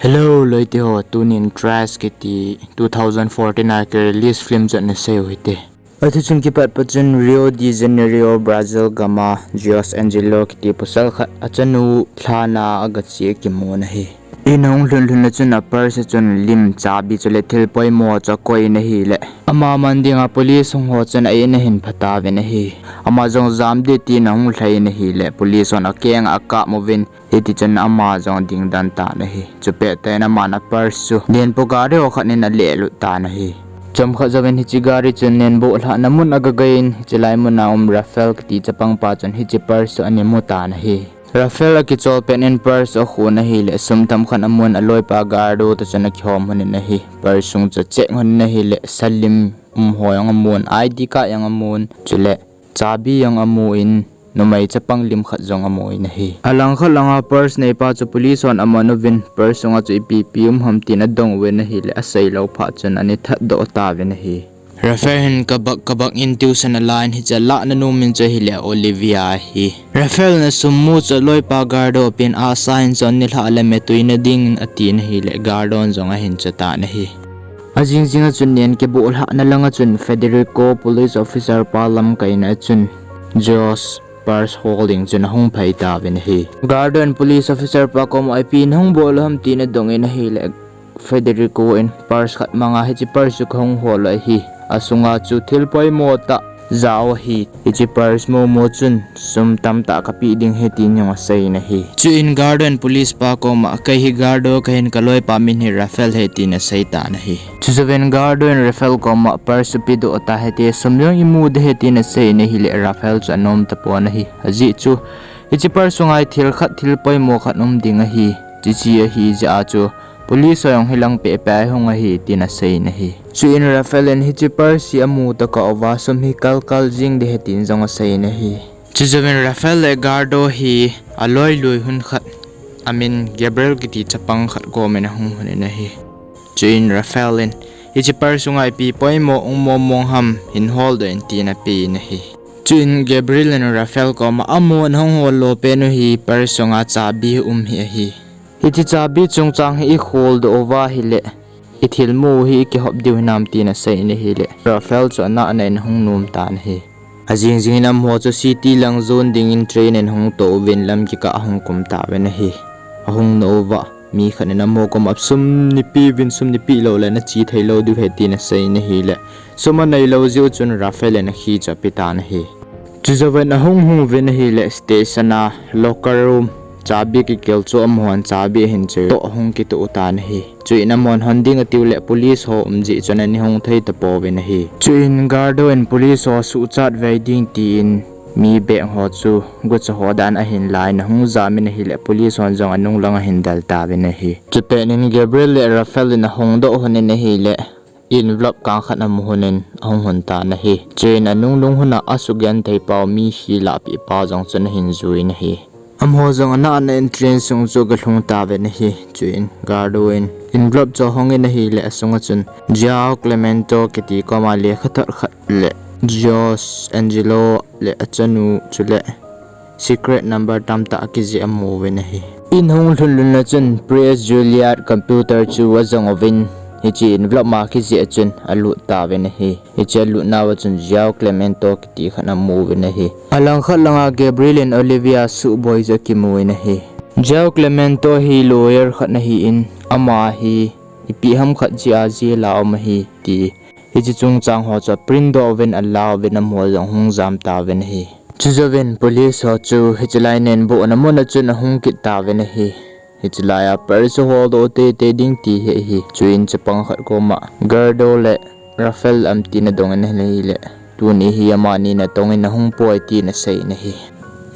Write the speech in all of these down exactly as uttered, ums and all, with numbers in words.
Hello, loite ho, tunin Trust kiti two thousand fourteen a ki-release film chu ana sei u hite. Athi chun kipat pa chun Rio de Janeiro, Brazil gam a Jose Angelo kiti pasal khat achanu lhana agache kimun ahi. In ahung lhun lhun a chun a purse a chun lim, chabi chule thil poimo chu akoi in ahile, ama man dinga police hung ho chun a in ahin pha tauvin ahi. Ama jong jam ding tin ahung lhai in ahile, police hon akeng a akap uvin, hiti chun ama jong ading dan tan ahi. Chupet tah in aman a purse chu Nenpo gari ho khat in alehlut tan ahi. Chomkhat jouvin hiche gari chun Nenpo lhahna mun agagei in, hiche lai mun a um Rafael kiti chapang pa chun hiche purse chu ana mu tan ahi. Rafael akichol pet in purse chu akhu in ahile, sum themkhat amun, aloipa Gardo toh chun akihom lhon in ahi. Purse sung chu acheck lhon in ahile, salim um ho jong amun, I D card jong amun, chule chabi jong amun, numei chapang lim khat jong amun ahi. Alangkhat langa purse neipa chu police hon aman uvin, purse sunga chu ipi ipi um ham tin adong uvin ahile, aseilou phat chun ana thatdoh tauvin ahi. Rafael hin kabak kabak in tuition alan, hiche alah nom in chu ahile Olivia ahi. Rafael in asum mu chu aloipa Gardo apen, asa in chu anilhah le me tuina ding atin ahile, Gardo in jong ahin che tan ahi. Ajing jing a chun Nen kiboh lhahna langa chun Federico police officer pa lamkaina a chun Jose purse hol ding chun ahung phei tauvin ahi. Gardo in police officer pa koma ipi nahung bol u ham tin adong in ahile, Federico in purse khat manga hiche purse chu kahung hol u ahi. Asunga chu thil poimo tah jao ahi. Hiche purse momo chun sum tamtah kapeh ding ahi tin jong asei in ahi. Chuin Gardo in police pa koma, kei hi Gardo kahin, kaloipa min hi Rafael ahi tin asei tan ahi. Chujouvin Gardo in Rafael koma purse chu pedoh tahite, sum jong imu ding ahi tin asei in ahile, Rafael chu anom tapon ahi. Ajeh chu hiche purse sunga hi thil khat, thil poimo khat um ding ahi. Chuche ahi jeh a chu police ho jong hilang pehpeh a hung ahi tin asei in ahi. Chuin Rafael in hiche purse hi amu tokah uva sum hi kalkal jing ding ahi tin jong asei in ahi. Chujouvin Rafael le Gardo hi aloilui hun khat, amin Gabriel kiti chapang khat komin ahung lhon in ahi. Chuin Rafael in, hiche purse sunga ipi poimo um mong mong ham, hin holdoh in tin apen ahi. Chuin Gabriel in Rafael koma, amaho nahung hol lou pen u hi purse sunga chabi um hi ahi. Hiche chabi chungchang hi ikholdoh uva ahile, ithilmu hi ikihop diu hinam tin asei in ahile, Rafael chu anahna in ahung nom tan ahi. Ajing jing in amaho chu city lang jon dingin train in ahung toh uvin lam kikah ahung kum tauvin ahi. Ahung na uva, mi khat in amaho koma sum neipeh uvin, sum neipeh lou le nache thei lou diu ahi tin asei in ahile, sum anei lou jeh u chun Rafael in akey chu ape tan ahi. Chujouvin ahung hung uvin ahile station a locker room chabi kikel chu amahon chabi ahin choi toh ahung kitoh tan ahi. Chuin amahon hon ding atiu le police ho um jeh chun ana hung thei tapouvin ahi. Chuin Gardo in police ho suhchat vei ding tin mi beng ho chu gucha ho dan ahin la in ahung jam in ahile police hon jong anung lang ahin del tauvin ahi. Chupet in Gabriel le Rafael in ahung doh lhon in ahile envelope kang khat amu lhon in ahung lhun tan ahi. Chuin anung lung lhun a asugenthei pau mi hi lahpeh pa jong chun ahin jui in ahi. Amaho jong anahna in train sung chu agalhung tauvin ahi. Chuin Gardo in envelope chu ahong in ahile asunga chun João Clemente kiti koma lekhathot khat le Jose Angelo le achanu chule secret number tamtah akijih amu uvin ahi. In ahung lhun lhun a chun Priest Juliet computer chu ajong uvin, hiche envelope ma kijih a chun alut tauvin ahi. Hiche alut nauva chun João Clemente kiti khat amu uvin ahi. Alangkhat langa Gabriel in Olivia suhboi chu akimu in ahi. João Clemente hi lawyer khat ahin, ama hi ipi ham khat jeh a jail a um ahi ti hiche chungchang ho chu aprint doh uvin alauvin amaho jong hung jam tauvin ahi. Chujouvin police ho chu hiche lai Nenpo ana mun a chun ahung kit tauvin ahi. Hiche lai a purse chu holdoh teitei ding ti hi ahi. Chuin chapang khat koma Gardo le Rafael um tin adong in ahile, tuni hi amani natong in ahung poi tin asei in ahi.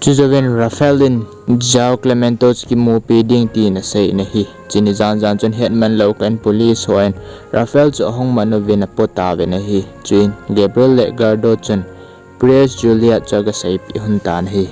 Chujouvin Rafael in João Clemente chu kimupi ding tin asei in ahi. Chuni jan jan chun hetman lou kah in police hon Rafael chu ahung man uvin apo tauvin ahi. Chuin Gabriel le Gardo chun Priest Juliet chu agaseipeh lhon tan ahi.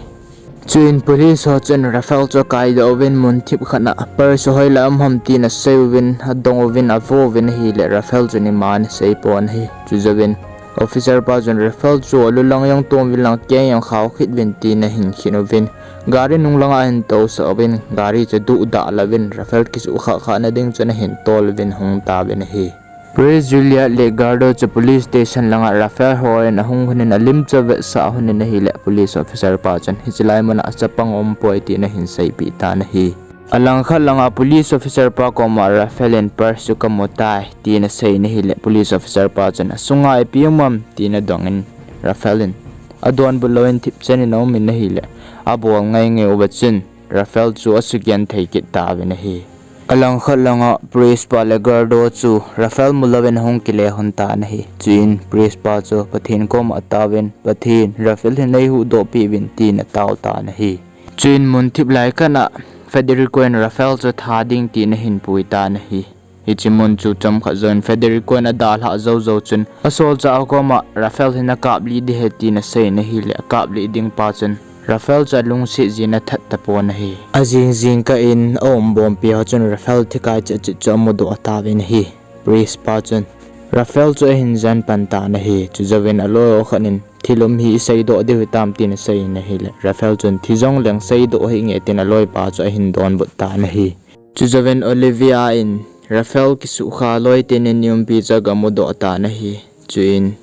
Chuin police ho chun Rafael chu akaidoh uvin mun thip khat a purse chu hoilai a um ham tin asei uvin, adong uvin, avo uvin ahile Rafael chun ima ana seipon ahi. Chujouvin Officer pa chun Rafael chu alu lang jong tom uvin lang, keng jong khao khit uvin tin ahin khin uvin, gari nung langa ahin tousah uvin, gari chu duhdah louvin Rafael kisuh khah khah na ding chun ahin tol uvin hung tauvin ahi. Priest, Juliet le Gardo chu police station langa Rafael houin ahung lhonin alim chu avetsah lhonin ahile police officer pa chun hiche lai muna chapang aumpoi tin ahin seipeh tan ahi. Alangkhat langa police officer pa koma Rafael in purse chu kamu tai tin aseiyin ahile police officer pa chun asunga ipi um am tin adongin Rafael in adonbut louvin thipchen in aumin ahile abol ngai ngai uva chun Rafael chu asugenthei kit tauvin ahi. Alangkhat langa Priest pa le Gardo chu Rafael mulouvin ahung kile lhon tan ahi. Chuin Priest pa chu Pathen koma ataovin, Pathen, Rafael hi neihuhdoh peh uvin tin atao tan ahi. Chuin mun thip lai khat a Federico in Rafael chu tha ding tin ahin pui tan ahi. Hiche mun chu chomkhat jouvin Federico in adalhah jou jou chun asolchah ho koma Rafael hi nakaplih ding ahi tin aseiyin ahile akaplih ding pa chun Rafael chu alungset jeh in athat tapon ahi. Ajing jingkah in aumbompi ho chun Rafael thikai chu amudoh tauvin ahi. Priest pa chun Rafael chu ahin jan pan tan ahi. Chujouvin aloi ho khat in thil um hi iseidoh diu hitam tin aseiyin ahile Rafael chun thi jongleng seidoh hih inge tin aloipa chu ahin donbut tan ahi. Chujouvin Olivia in Rafael kisukha loi teni umpi chu agamudoh tan ahi. Chuin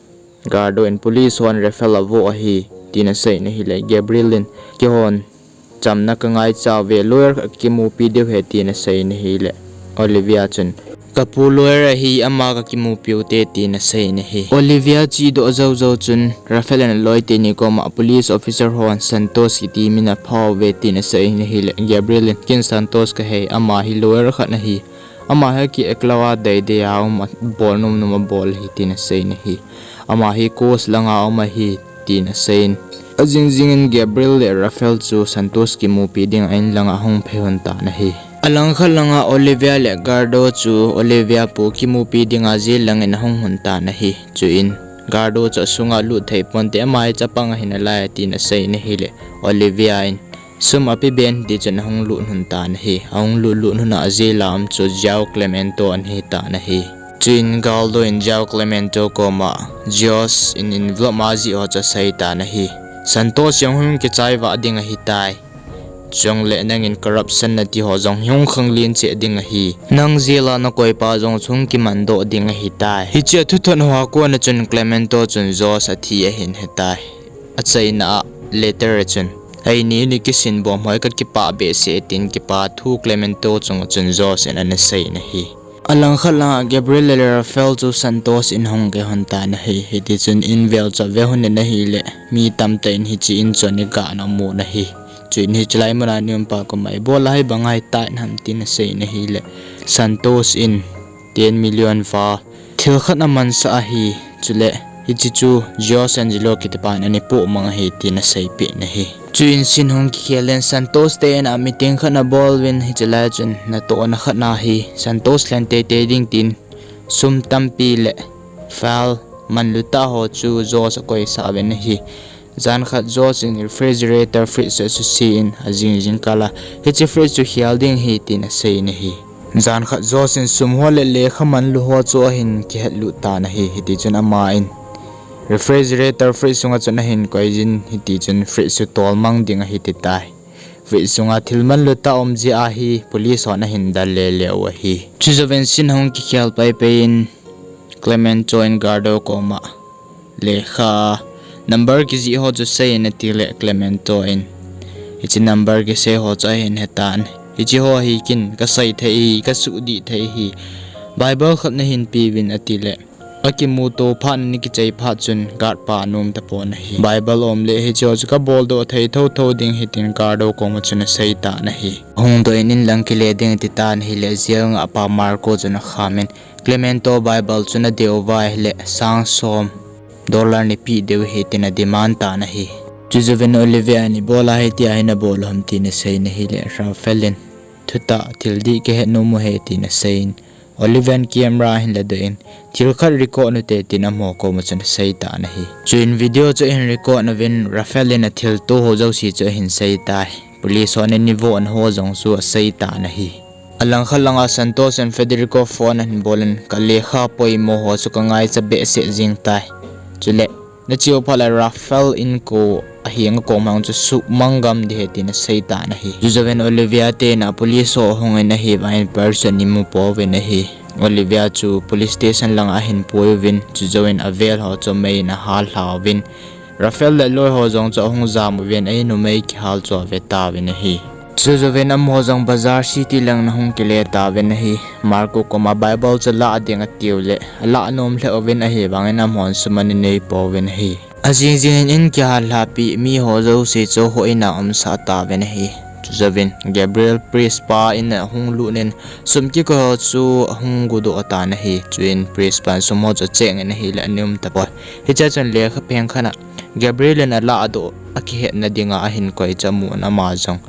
Gardo in police hon Rafael avoh ahi tin aseiyin ahile Gabriel in keihon chamna kangaichat uve, lawyer khat kakimupi diu ahi tin aseiyin ahile Olivia chun kapu lawyer ahi, ama kakimupiu te tin aseiyin ahi. Olivia chedoh jou jou chun Rafael in aloi teni koma police officer hon Santos kiti min aphauve tin aseiyin ahile Gabriel in ken Santos kahei, ama hi lawyer khat ahi. Ama hi ki-ek louva deidei a um, abol nom nom abol ahi tin aseiyin ahi. Ama hi coast langa um ahi tin aseiyin. Ajing jingin Gabriel le Rafael chu Santos kimupi dinga in langa ahung phei lhon tan ahi. Alangkhat langa Olivia le Gardo chu Olivia pu kimupi dinga jail langin ahung lhon tan ahi. Chuin Gardo chu asunga lut thei ponte, ama hi chapang ahi nalai tin aseiyin ahile Olivia in sum apeben tichun ahung lut lhon tan ahi. Ahung lut lut lhona jail a um chu João Clemente ahi tan ahi. Chuin Gardo in João Clemente koma Jose in envelope a ajih ho chu asei tan ahi. Santos jong hung kichai vah ding ahitai. Chujongle nangin corruption nati ho jong hung khanglen cheh ding ahi. Nang jail a nakoipa jong hung kimandoh ding ahitai. Hiche athuthot hoa kona chun Clemente chun Jose athi ahin hetai. Achaina a letter a chun, eini ni kisin bom hoi kakipah behseh e tin kipa thu Clemente chunga chun Jose in ana seiyin ahi. Alangkhat langa Gabriel le Rafael chu Santos in ahung kile lhon tan ahi. Hitichun in vel chu ave lhonin ahile mi tamtah in hiche in chu ana gah in amun ahi. Chuin hiche lai muna ana umpa koma ibola hibang ahitai ham tin aseiyin ahile Santos in ten million va thil khat amansah ahi, chule hiche chu Jose Angelo kitipan ana pohmang ahi tin aseipeh in ahi. Chuin scene hung kikhel in Santos te in a meeting khat abol uvin hiche lai chun natohna khat ahi. Santos lhen teitei ding tin sum tampi le file manlu tah ho chu Jose akoisah uvin ahi. Jan khat Jose in refrigerator, fridge chu asuse in ajing jingkah a hiche fridge chu khel ding ahi tin aseiyin ahi. Jan khat Jose in sum ho le lekha manlu ho chu ahin kihetlut tan ahi. Hitichun aman refrigerator, fridge sunga chun ahin koiyin, hitichun fridge chu tolmang ding ahi titai. Fridge sunga thil manlu tah um jeh a hi police hon ahin dal lele u ahi. Chujouvin scene hung kikhel pai pai in Clemente in Gardo koma lekha number kijih ho chu seiyin atile Clemente in hiche number kisei ho chu ahin hetan. Hiche ho hi ken kasei thei ahi, kasudih thei ahi. Bible khat nahin peuvin atile akimuto phat, ana kichai phat chun guard pa anom tapon ahi. Bible um le hiche ho chu kaboldoh thei thotho ding ahi tin Gardo koma chun asei tan ahi. Hung doh in in lang kile ding atitan ahile jail ngahpa Marco chun akhamin Clemente Bible chu nadeuva ahile sang som dollar neipeh diu ahi tin ademand tan ahi. Chujouvin Olivia in ibola hitia hi nabol u ham tin aseiyin ahile Rafael in thutah thil dih kahet nom u ahi tin aseiyin Olivia in camera ahin ladoh in thil khat record ute tin amaho koma chun asei tan ahi. Chuin video chu ahin record uvin Rafael in athilto ho jouse chu ahin seitai. Police hon ana vohna ho jong chu asei tan ahi. Alangkhat langa Santos in Federico phone ahin bolin kalekha poimo ho chu kangaicha behseh jeng tai. Chule, nacheu phat le Rafael in kou ahenga kom hang chu sumang gam ding ahi tin asei tan ahi. Chujouvin Olivia te in a police ho ahung in ahivangin Pearl chu ana mu pouvin ahi. Olivia chu police station langa ahin pui uvin, chujouvin avel ho chu mei in ahal lha uvin, Rafael le aloi ho jong chu ahung jam uvin, a in u mei kihal chu ave tauvin ahi. Chujouvin amaho jong bazar city lang ana hung kile tauvin ahi. Marco koma Bible chu alah ding atiu le, alah nom lheh uvin ahivangin amahon sum ana nei pouvin ahi. Ajing jing in in kihal lhapi miho jouse chu houin a umsah tauvin ahi. Chujouvin Gabriel priest pa in a ahung lut in sum kikoi ho chu ahung gudoh tan ahi. Chuin priest pan sum ho chu acheng in ahile ana um tapoi. Hichea chun lekha pheng khat a Gabriel in alah doh akihetna dinga ahin koi chu amun ama jong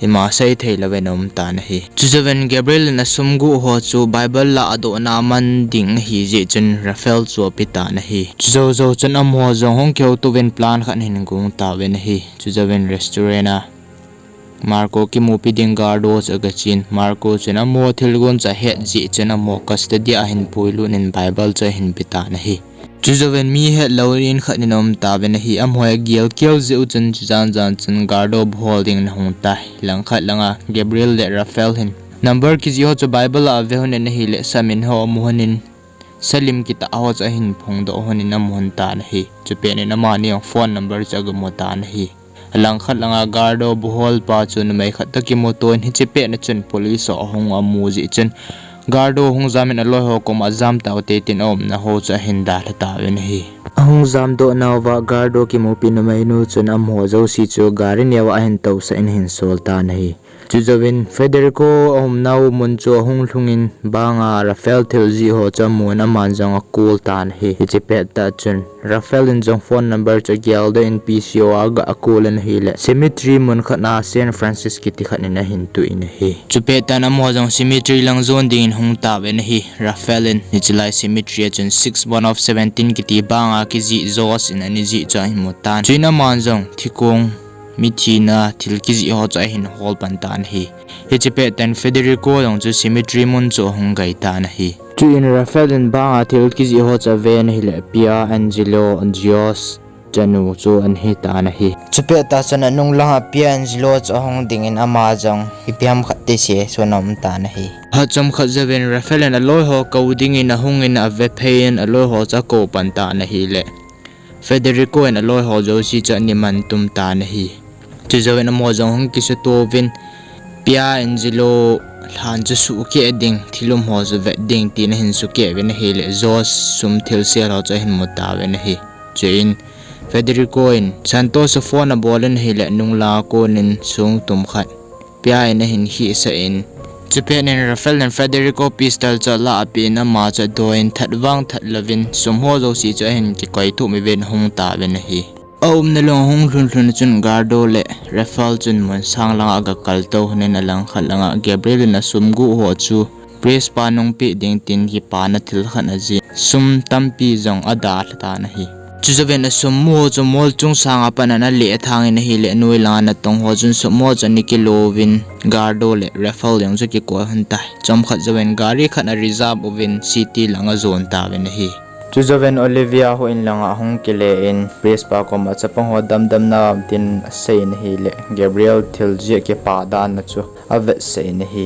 ima sei thei louvin aum tan ahi. Chujouvin Gabriel in asum guh ho chu Bible lah dohna man ding ahi jeh chun Rafael chu ape tan ahi. Chujou jou chun amaho jong hung kihouto uvin plan khat ahin gong tauvin ahi. Chujouvin restaurant a Marco kimupi ding guard ho chu agachen. Marco chun amaho thilgon chu ahet jeh chun amaho custody a ahin puilut in Bible chu ahin pe tan ahi. Chujouvin mi hetlou in khat in aum tauvin ahi. Amaho agel keu jeh u chun chujan jan chun guard ho buhol ding in ahung tai. Langkhat langa Gabriel le Rafael hin number kijih ho chu Bible a ave lhon in ahile samin ho amu lhon in salim kitah ho chu ahin phongdoh lhon in amu lhon tan ahi. Chupet in amani jong phone number chu agamu tan ahi. Alangkhat langa guard ho buhol pa chu numei khat toh kimuto in hiche pet na chun police ho ahung amu jeh chun guard ho hung jam in aloi ho koma jam taute tin aumna ho chu ahin dalha tauvin ahi. Ahung jamdoh nauva guard ho kimupi numeinu chun amaho jouse chu gari neova ahin tousah in ahin sol tan ahi. Chujouvin Federico aumnau mun chu ahung lhung in banga Rafael thil jih ho chu amun aman jong akul tan ahi. Hiche pet tah chun Rafael in jong phone number chu ageldoh in P C O a aga kol in ahile cemetery mun khat a Saint Francis kiti khat in ahin tu in ahi. Chupet tah in amaho jong cemetery lang jon ding in ahung tauvin ahi. Rafael in hiche lai cemetery a chun six one of seventeen kiti banga kijih Josh in ana jih chu ahin mu tan. Chuin aman jong thikong mithina thil kijih ho chu ahin hol pan tan ahi. Hiche pet tah in Federico jong chu cemetery mun chu ahung gai tan ahi. Chuin Rafael in banga thil kijih ho chu aven ahile Pia, Angelo, Josh chanu chu ana hi tan ahi. Chupet tah chun anung langa Pia, Angelo chu ahung ding in ama jong ipi ham khat tise chu ana um tan ahi. Phat chomkhat jouvin Rafael in aloi ho kou ding in ahung in ave phei in aloi ho chu akou pan tan ahile Federico in aloi ho jouse chu ana man tum tan ahi. Chujouvin amaho jong hung kisuto uvin Pia, Angelo lhan chu sukeh ding, thil um ho chu vet ding tin ahin sukeh uvin ahile Josh sum thilsel ho chu ahin mu tauvin ahi. Chuin Federico in Santos chu phone abol in ahile nunglang a kon in song tum khat Pia in ahin khehsah in, chupet in Rafael in Federico pistol chu alah apen ama chu adoi in that vang that louvin sum ho jouse chu ahin kikoi thum uvin ahung tauvin ahi. Aumna lang ahung lhun lhun chun guard ho le Rafael chun mun sang langa aga kaltou lhon in alangkhat langa Gabriel in asum guh ho chu priest pa nung peh ding tin kipana thil khat ajih in sum tampi jong adalha tan ahi. Chujouvin asum mu ho chu mol chung sanga pat ana leh thang in ahile noi langa natong ho chun sum ho chu ana kilo uvin guard ho le Rafael jong chu akikoi lhon tai. Chomkhat jouvin gari khat a reserve uvin city langa ajon tauvin ahi. Chujouvin Olivia houin langa ahung kile in priest pa koma chapang ho damdam nam tin asei in ahile Gabriel thil jih akipa dan na chu avetsah in ahi.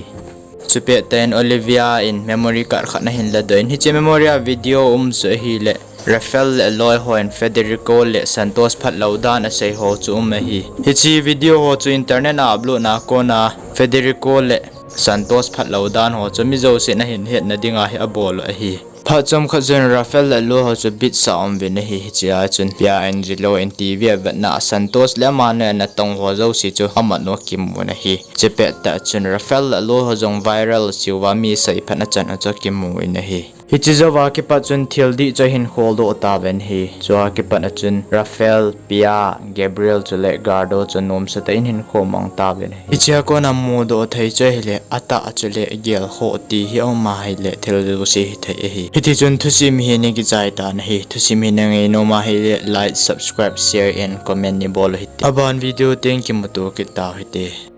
Chupet tah in Olivia in memory card khat ahin ladoh in hiche memory a video um chu ahile Rafael le aloi hon Federico le Santos phatlou dan asei ho chu um ahi. Hiche video ho chu internet a upload na kona Federico le Santos phatlou dan ho chu mi jousen ahin hetna dinga hi abol u ahi. Phat chomkhat jouvin Rafael le aloi ho chu beach a aum uvin ahi. Hichea chun Pia, Angelo in TV avetna a Santos le ama natong ho jouse chu amat u akimun ahi. Chupet tah chun Rafael le aloi ho jong viral cheuva mi seiphat na chan u chu akimun ahi. Hiche jouva kipat chun thil dih chu ahin kholdoh tauvin ahi. Chua kipat a chun Rafael, Pia, Gabriel chule guard ho chu nomsa tah in ahin khomang tauvin ahi. Hichea kona mudoh thei chu ahile atah chule gelkhoh ti hi aum ahile thil jouse hithei ahi. Hitichun thusim hi nei kichai tan ahi. Thusim hi nangei nom ahile like, subscribe, share and comment neibol u hite. Aban video teng kimuto kit tau hite.